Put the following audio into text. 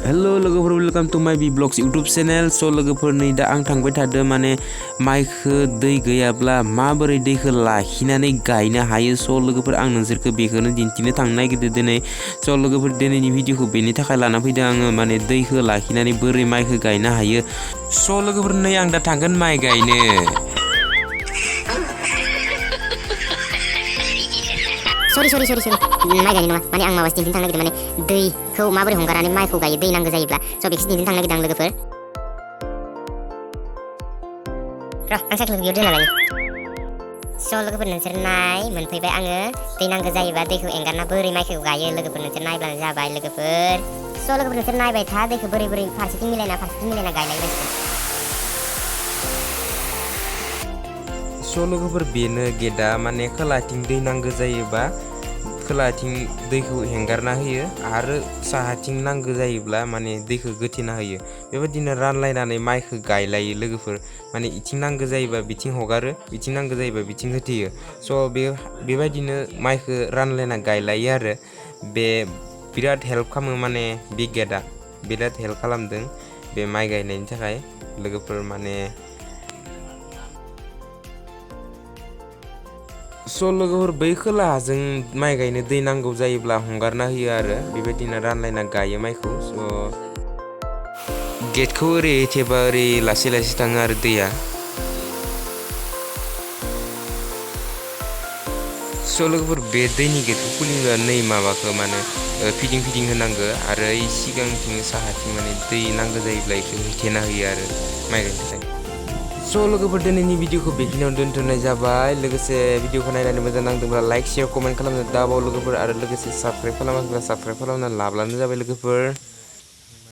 Hello लोगोफोर welcome to माय बी blogs YouTube channel. स' लोगोफोर नै दा आं थांबाय थादों माने माइखो दै गैयाब्ला माबोरै दैखौ लाखिनानै गायनो हायो। स' लोगोफोर आं नोंसोरखौ बेखौनो दिन्थिनो थांनो नागिरदों दिनै। स' लोगोफोर दिनैनि भिडिअखौ बेनि थाखाय लाना फैदों आङो माने दैखौ लाखिनानै बोरै माइखौ गायनो हायो। स' लोगोफोर नै आं दा थांगोन माइ गायनो। Sorry माइ गायनाय नङा माने आं माबासो दिन्थिनो थांनो नागिरदों माने दैखौ माबोरै हंगारनानै माइखौ गायो दै नांगौ जायोब्ला स' बेखौसो दिन्थिनो थांनो नागिरदों आं लोगोफोर। आं साइकेलखौ बेयाव दोनना लायो। स' लोगोफोर नोंसोर नाय मोनफैबाय आङो दै नांगौ जायोबा दैखौ एंगारना बोरै माइखौ गायो लोगोफोर नोंसोर नायब्लानो जाबाय लोगोफोर। स' लोगोफोर नोंसोर नायबाय था दैखौ बोरै फारसेथिं मिलायना गायलायगासिनो। स' लोगोफोर बेनो गेटआ माने खोलाथिं दै नांगौ जायोबा खोलाथिं दैखौ हेंगारना होयो आरो साहाथिं नांगौ जायोब्ला माने दैखौ गोथेना होयो। बेबायदिनो रानलायनानै माइखौ गायलायो लोगोफोर। माने इथिं नांगौ जायोबा बिथिं हगारो, बिथिं नांगौ जायोबा बिथिं होथेयो। स' बेबायदिनो माइखौ रानलायना गायलायो आरो बे बिराद हेल्प खालामो माने बे गेटआ बिराद हेल्प खालामदों बे माइ गायनायनि थाखाय लोगोफोर माने। स' लोगोफोर बै खोलाहाजों माइ गायनो दै नांगौ जायोब्ला हंगारना होयो आरो बेबायदिनो रानलायना गायो माइखौ। स' गेटखौ ओरै थेबा ओरै लासै थाङो आरो दैया। स' लोगोफोर बे दैनि गेटखौ खुलियोबा नै माबाखौ माने फिदिं होनांगौ आरो सिगांथिं साहाथिं माने दै नांगौ जायोब्ला बेखौ होथेना होयो आरो माइ गायनो थाखाय। स' लोगोफोर दिनैनि भिडिअखौ बेखिनियावनो दोनथ'नाय जाबाय। लोगोसे भिडिअखौ नायनानै मोजां नांदोंब्ला लाइक शेयार कमेन्ट खालामनो दाबाव लोगोफोर आरो लोगोसे साबस्क्राइब खालामाखैब्ला साबस्क्राइब खालामना लाब्लानो जाबाय लोगोफोर।